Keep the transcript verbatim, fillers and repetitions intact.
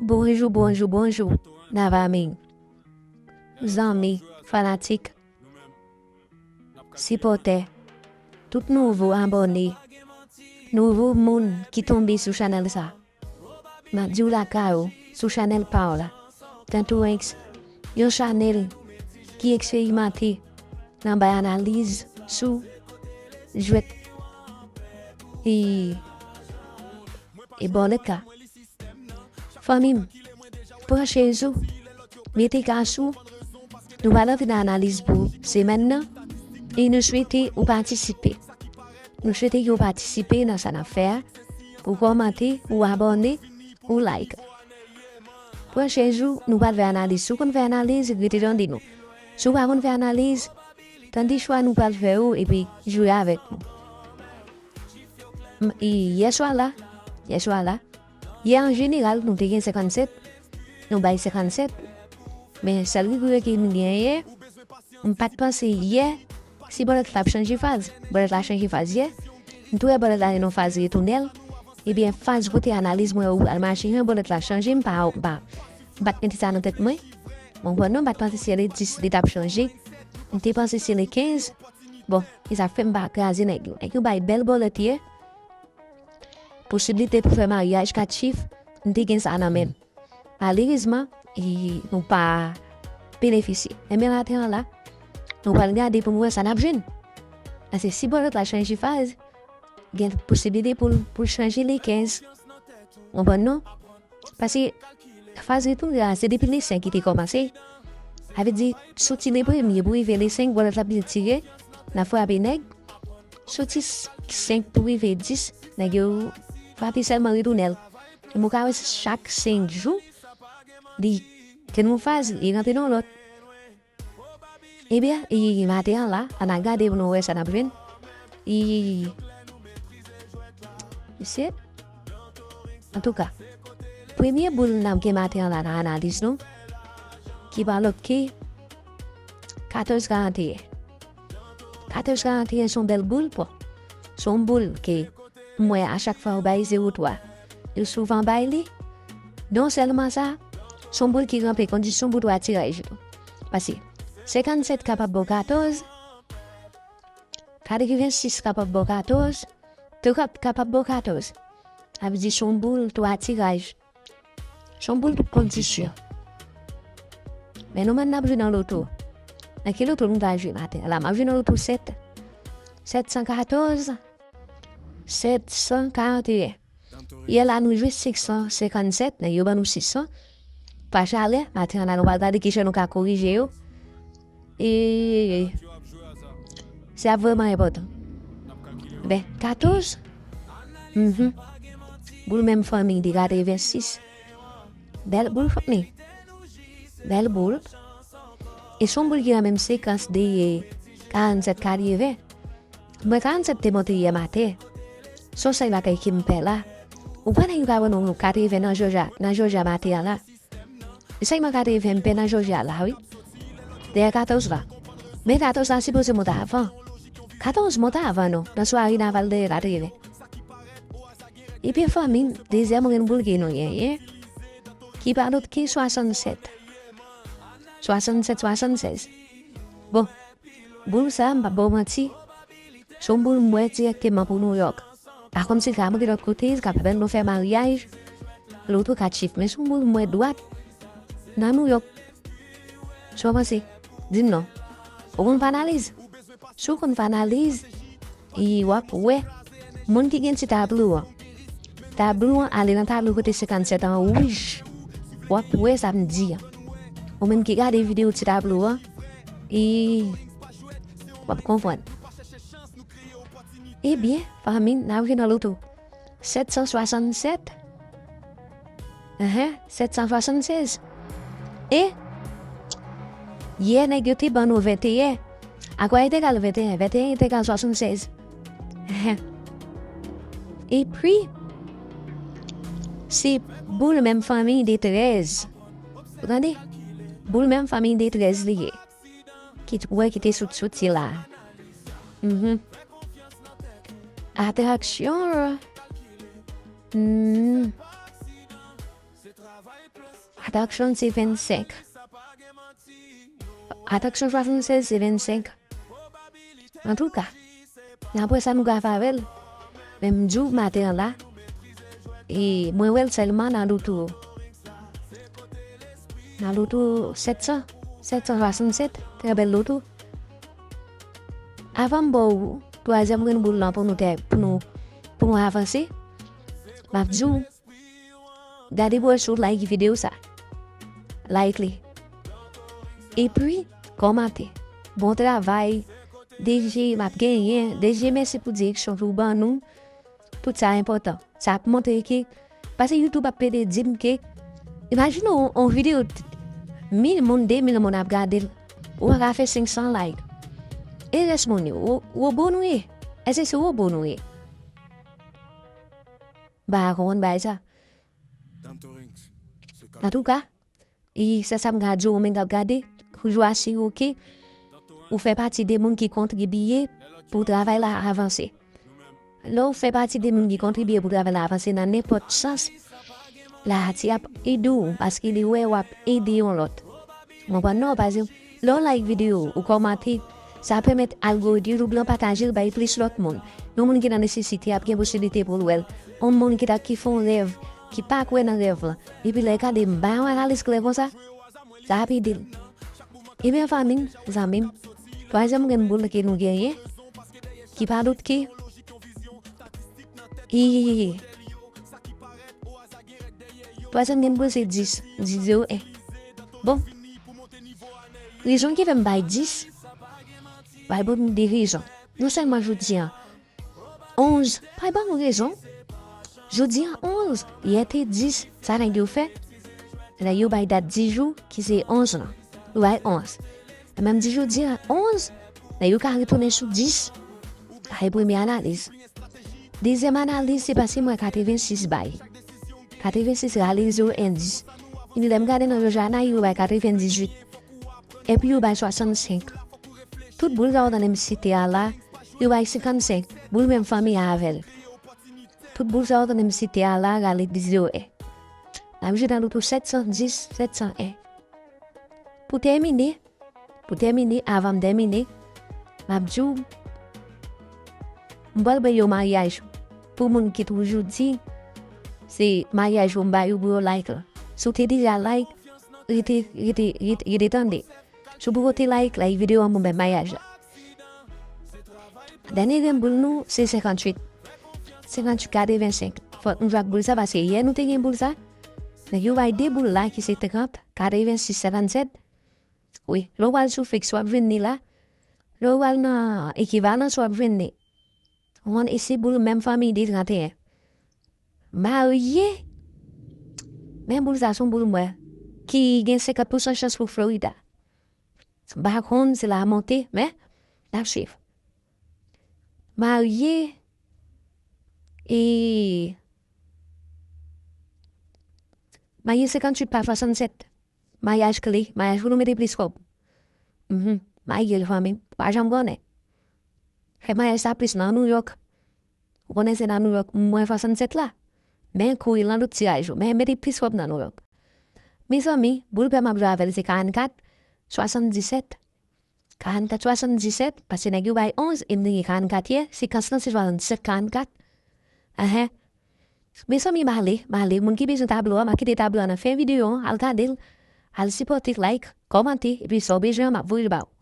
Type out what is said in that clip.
Bonjou, bonjou, bonjou, Navami. Zanmi, fanatik, sipòtè, tout nouvo abòne, nouvo moun ki tonbe sou chanèl sa. M ap di w lakay ou, sou chanèl pa w la. Tantou X, yon chanèl ki eksperimante nan bay analiz sou jwèt e, e bòlèt la. Fanmi m, pran chèz ou, mete kas ou, nou pral antre nan analiz pou semèn nan, e nou swete ou patisipe. Nou swete ke w patisipe nan sa n ap fè a, ou kòmante, ou abòne, ou like. Pran chèz ou, nou pral fè analiz. Si w konn fè analiz, rete tande nou. Si w pa konn fè analiz, tande chwa nou pral fè yo, epi jwe avèk nou. M, e, yè swa la, yè swa la, yè an jeneral, nou te gen senkannsèt, nou bay senkannsèt, men sèl regrè ke m gen yè, m pa t panse yè si bòlèt la ap chanje faz. Bòlèt la chanje faz yè. M tou wè bòlèt la nan yon faz retounèl. Ebyen, faz kote analiz mwen ou pral mache, jan bòlèt la chanje, m pa, m pa, m pa t mete sa nan tèt mwen. Mwen konprann non, m pa t panse si se le dis li t ap chanje. M te panse se le kenz. Bon, e sa fè m pa kraze nèg yo. Nèg yo bay bèl bòlèt yè. Posiblite pou fè maryaj kat chif, m te gen sa nan men m. Malerezman, e, nou pa benefisye. Enben, maten an la, nou pral gade pou nou wè sa n ap jwenn. Paske si bòlèt la chanje faz, gen posiblite pou l, pou l chanje le kenz. Konprann non? Paske faz retounèl la, se depi le senk ki te kòmanse. Sa vle di, soti le premye pou rive le senk, bòlèt la ap vin tire, n ap frape nèg. Soti s-, senk pou rive dis, nèg yo frape sèlman retounèl. E mwen ka wè se chak senk jou, li te nan yon faz, li rantre nan lòt. Ebyen, e, maten an la, ann al gade pou nou wè sa n ap jwenn. E, mesye, antouka, premye boul n ap gen maten an la nan analiz nou, ki pa lòt ke katòz karanteyen. Katòz karanteyen se yon bèl boul, bon. Se yon boul ke m wè a chak fwa yo bay zewo twa, yo souvan bay li. Non sèlman sa, se yon boul ki ranpli kondisyon pou twa tiraj yo. Paske senkannsèt kapab ba w katòz, katrevensis kapab ba w katòz, trant kapab ba w katòz. Sa vle di se yon boul twa tiraj. Se yon boul tout kondisyon. Men nou menm n ap jwe nan loto. Nan ki loto nou ta jwe maten an la? M ap jwe nan loto sèt. Sèt san katòz. Sèt san karanteyen. Yè la nou jwe senk san senkannsèt, nèg yo ban nou sis san. Pa chalè, maten an la nou pral gade kijan nou ka korije yo. E sa vrèman enpòtan. Ben, katòz. Mhm. Boul menm fanmi de katrevensis. Bèl boul fanmi. Bèl boul. E se yon boul ki nan menm sekans de karannsèt katreven. Mwen karannsèt te monte yè maten. Se yon sèl bagay ki m pè la. Ou kwè nèg yo ka ban nou katreven nan Jòja, nan Jòja maten an la? E sèlman katreven m pè nan Jòja la, wi. Dèyè katòz la. Men katòz la sipoze monte avan. Katòz monte avan nou, nan sware naval dèyè katreven. Epi fanmi m, dezyèm grenn boul ke nou genyen, ki pa lòt ke swasannsèt. Swasannsèt, swasannsèz. Bon, boul sa, m p ap ba w manti, se yon boul m wè dirèkteman pou Nouyòk. Pa kòmsi l ka monte lòt kote, l ka pèmèt nou fè maryaj, loto kat chif, men se yon boul m wè dwat nan Nouyòk. Sa w panse? Di m non. Ou konn fè analiz? Si w konn fè analiz, e w ap wè moun ki gen ti tablo an. Tablo an, ale nan tablo kote senkannsèt an wouj. W ap wè sa m di an. Ou menm ki gade videyo ti tablo an, e w ap konprann. Ebyen, fanmi, n ap jwe nan loto. Sèt san swasannsèt. Enhen, sèt san swasannsèz. E yè nèg yo te ban nou venteyen. A kwa entegal venteyen? Venteyen entegal swasannsèz. Enhen. Epi, se boul menm fanmi de trèz. Ou tande? Boul menm fanmi de trèz li ye. Ki t-, wè ki te sot soti la. Mhm. Atraksyon. Hmm. Attraction se vennsenk. Attraction swasannsèz se vennsenk. Antouka, n ap wè sa nou ka fè avè l. Men m di w maten an la, e mwen wè l sèlman nan loto. Nan loto sèt san, sèt san swasannsèt, trè bèl loto. Avan m ba w twazyèm grenn boul lan pou nou te, pou nou, pou nou avanse, m ap di w, gade pou w like videyo sa. Like li. Epi, kòmante. Bon travay. D J, m ap genyen. D J, mèsi pou direksyon ke w ban nou. Tout sa enpòtan. Sa ap montre ke, paske YouTube ap pede di m ke, imajine w, yon videyo, mil moun, de mil moun ap gade l. Ou pa ka fè senk san like. E rès moun yo, wo-, wobo nou ye? Èske se wobo nou ye? M pa ka konprann bagay sa. Antouka, e se sa m ka di w, ou menm k ap gade, toujou asire w ke ou fè pati de moun ki kontribiye pou travay la avanse. Lè w fè pati de moun ki kontribiye pou travay la avanse nan nenpòt sans, Lahati ap ede w, paske li wè w ap ede yon lòt. Ou konprann non? Pa egzanp, lè w like videyo, ou kòmante, sa pèmèt algoritm YouTube lan pataje l bay plis lòt moun. Yon moun ki nan nesesite ap gen posiblite pou l wè l. Yon moun ki ta, ki fè yon rèv, ki pa kwè nan rèv lan. Epi lè l gade m bay yon analiz klè konsa, sa ap ede l. Ebyen, fanmi m, zanmi m, twazyèm grenn boul ke nou genyen, ki pa dòt ke, i, twazyèm grenn boul se dis, dis zewo en. Bon, rezon ki fè m bay dis, bay bon de rezon. Non sèlman jodi an, onz, pa ban nou rezon. Jodi an onz, yè te dis, sa nèg yo fè? Nèg yo bay dat dis jou, ki se onz lan. Yo bay onz. E menm di jodi an onz, nèg yo ka retounen sou dis. Sa e premye analiz. Dezyèm analiz, se paske m wè katrevensis bay. Katrevensis rale zewo en dis. Epi lè m gade nan Rio Janeiro, yo bay katrevendizuit. Epi yo bay swasannsenk. Tout boul sa w tande m site a la, yo bay senkannsenk. Boul menm fanmi a avè l. Tout boul sa w tande m site a la, rale dis zewo en. N ap jwe nan loto sèt san dis, sèt san en. Pou tèmine, pou tèmine, avan m tèmine, m ap di w, m pral bay yon maryaj pou moun ki toujou di se maryaj pou m ba yo pou yo like la. Si w te deja like, rete, rete, rete, rete tande. Si w poko te like, like videyo an pou m bay maryaj la. Dènye grenn boul nou, se senkantuit. Senkantuit katrevensenk. Fòk nou jwe ak boul sa, paske yè nou te gen boul sa. Nèg yo bay de boul la ki se trant, katrevensis, senkannsèt. Wi, lè w al sou fiks, w ap jwenn li la. Lè w al nan ekivalans, w ap jwenn li. Ou konn, e se boul menm fanmi de tranteyen. Marye, men boul sa se yon boul m wè, ki gen senkant pousan chans pou Florida. M pa konn si l a monte, men n ap swiv. Marye, e, marye senkantuit pa swasannsèt. Maryaj kle, maryaj pou nou mete plis kòb. Mhm. Marye l fanmi m, pa janm konnen. Fè maryaj sa plis nan New York. Ou konnen se nan New York m wè swasannsèt la. Men kouri lan lòt tiraj yo, men mete plis kòb nan New York. Mezanmi, boul pè m ap jwe avè l se karannkat, swasanndisèt. Karannkat swasanndisèt, paske nèg yo bay onz, e m te gen karannkat yè, sekans lan se swasanndisèt karannkat. Ahen. Mezanmi, m ale, m ale. Moun ki bezwen tablo a, m ap kite tablo a nan fen videyo an, al gade l, al sipòte, like, kòmante, epi sa w bezwen an, m ap voye l ba w.